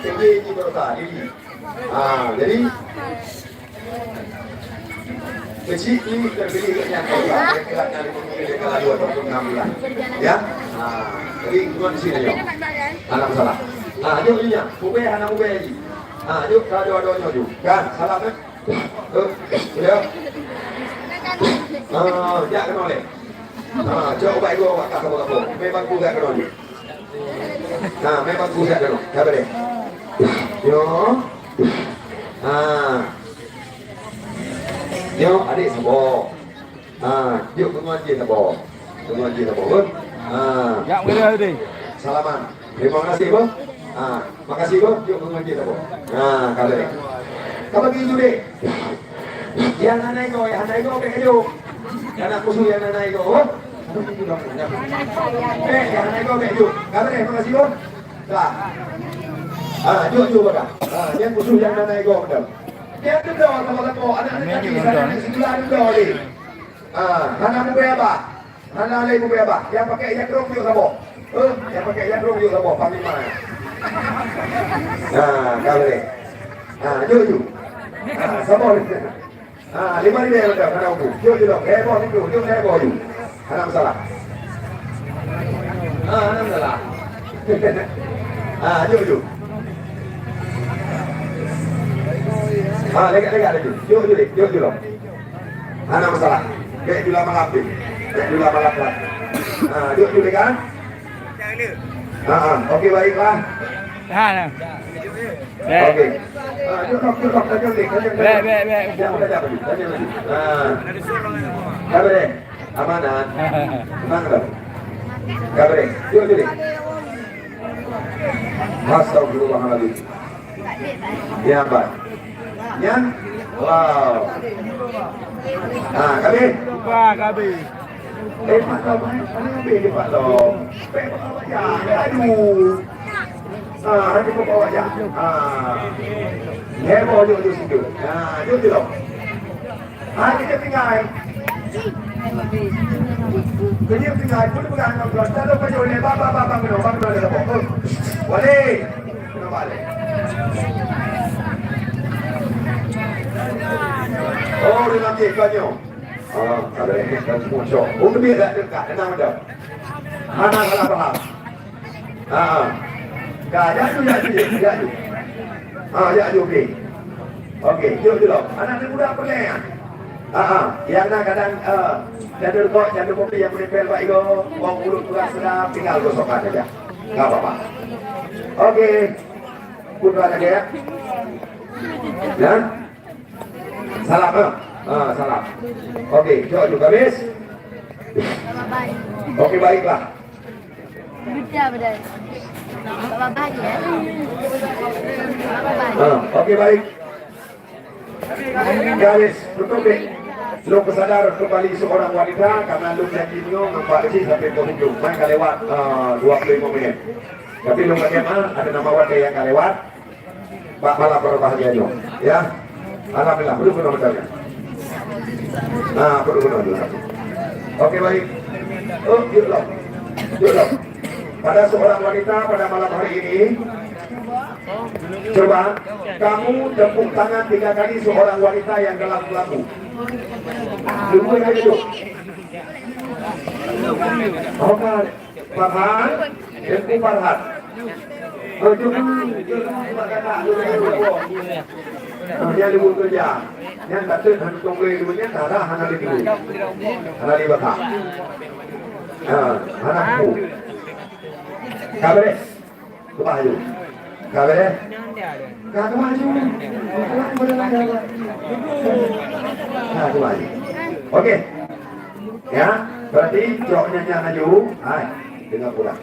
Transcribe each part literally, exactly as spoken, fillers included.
Tinggi di Kota Dili. Ha, jadi kecil ni terpilih kat yang Kota, kira-kira dari pemimpin dari Kota dua puluh enam bulan. Ya. Ha, jadi tuan di sini yo. Anak salah. Ha, jom ni ya. Ubé anak ubé lagi. Ha, jom ada ada jom. Kan, salah kan? Jom. Ya. Ha, jak kena leh. Ha, jom ubat ibu awak tak apa-apa. Memang kuat kena ni. Ha, memang pusat tu. Sabar deh. Yo. Ha. Yo, adik sabar. Ha, yuk pengaji sabar. Pengaji sabar, bun. Ha. Ya, boleh tadi. Salaman. Terima kasih, bun. Ha, makasih, bun. Yuk pengaji sabar. Ha, kalau deh. Kalau gitu deh. Nyang hana igoe, hana igoe bèk jok. Nyang na khusus nyang hana igoe. Eh, nyang hana igoe bèk jok. Ka beureh, makasih, Bos. Dah. Ah, jok, jok, baka. Ah, nyang khusus nyang hana igoe beutôi. Nyang teudoe sama-sama aneuk-aneuk kaki, aneuk sikula teudoe lé. Ah, hana mubèe abah. Hana lé mubèe abah. Nyang pakai ijak rhom jok saboh. Eh, nyang pakai ijak rhom jok saboh, panglima. Ha, ka lé. Ha, jok, jok. Ha, saboh. Ha, lima ribèe macam hana ubu. Jok, jok, dong. Heboh situ, jok heboh ju. Hana masalah. Ha, hana masalah. Ha, jok, jok. Ha, lagak-lagak laju. Jok, jok, jok, jok, dong. Hana masalah. Bèk jula malam tu. Bèk jula malam lah. Ha, duduk dulu kan? Ha, ha. Okey, baiklah. Ha, nah. Okey. Ha, duduk, duduk, duduk. Tajam ni, tajam, tajam. Bèk, bèk, bèk. Tajam, tajam, tajam, tajam. Ha. Sabar, eh. Amanah. Tenang dah. Sabar, eh. Duduk, duduk. Astagfirullahaladzim. Ya, Abang. Nyan? Wow. Ha, ka abéh? Wah, ka abéh. Eh, Pak Tom, eh, mana abéh ni, Pak Tom? Pek bawa wajah. Aduh. Ha, ada bawa wajah. Ha. Heboh jok, jok situ. Ha, jok, jok. Hai, keuneuk tinggai. Keuneuk tinggai, pun peugah ngon keuluwarga. Lalu pajoh lé, bang, bang, bang, bang, keunoe, bang, keunoe, keunoe, keunoe. Walé. Keunoe balik. Oh, dia lagi, kau nyoe. Ah, ada yang dah semua cok. Oh, dia dah dekat, tenang dah. Hana salah paham. Ha. Ka, jak ju, jak ju, jak ju. Ha, jak ju, okey. Okey, jok ju lom. Aneuk muda peureulèe nyan. Ha, ha. Nyang na kadang, eh, catur kok, catur kopi nyang meunempel bak igoe, bong mulut kurang seudap, tinggal gosokan saja. Enggak apa-apa. Okey. Putra lagi ya. Ya. Salam, ha? Ha, salam. Okey, jok ju, habis. Okey, baiklah. Beda, beda. Baba baik, ya. Baba baik. Ha, okey, baik. Habis, tutup deh. Lôn peusadar kembali seorang wanita karena lôn janji nyoe nampak di sini sampai ke hujung. Main ka lewat, ah, dua puluh lima minit. Tapi lôn kata, ah, ada nama wanita yang ka lewat. Bak malam berbahagia nyoe, ya. Alhamdulillah, beudôh keunoe meusaja. Nah, beudôh keunoe dulu. Okey, baik. Oh, yuk lom. Yuk lom. Pada seorang wanita pada malam hari ini, coba kamu tepuk tangan tiga kali seorang wanita yang dalam lagu. Dulu aja duduk. Oke. Farhan, Teungku Farhan. Oh, jom, jom, jom, jom. Oh, nyan leumo keureuja. Nyan bateuk han tong lé leumo nyan, darah hana lé leumo. Hana lé baka. Ha, hana ku. Ka beureh. Keubah aju. Ka beureh? Ka keubah aju. Ka keubah aju. Okey. Ya, berarti cok nyan nyan aju. Hai, deungoe pulang.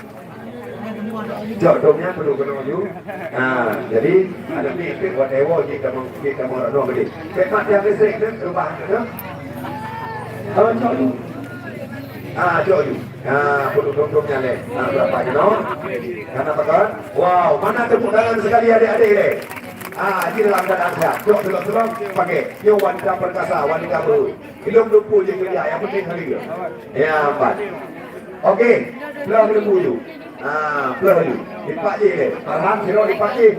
Cok dong nyan perlu keunoe aju. Ha, jadi, ada ni, pik buat dewa, jik kamu, jik kamu rak dong gede. Pik mak tiang listrik tu, rubah tu. Kalau cok aju. Ah, cok aju. Ah, pun untung-untung nyan leh. Ah, berapa kilo? Karena makan. Wow, mana tepuk tangan sekali adik-adik leh? Ah, di dalam keadaan sehat. Cok, tolong-tolong pakai. Yo, wanita perkasa, wanita berui. Belum lupa je kerja, yang penting hari dia. Ya, empat. Okey, pelah lembu tu. Ah, pelah tu. Lipat je leh. Farhan, siro lipat je.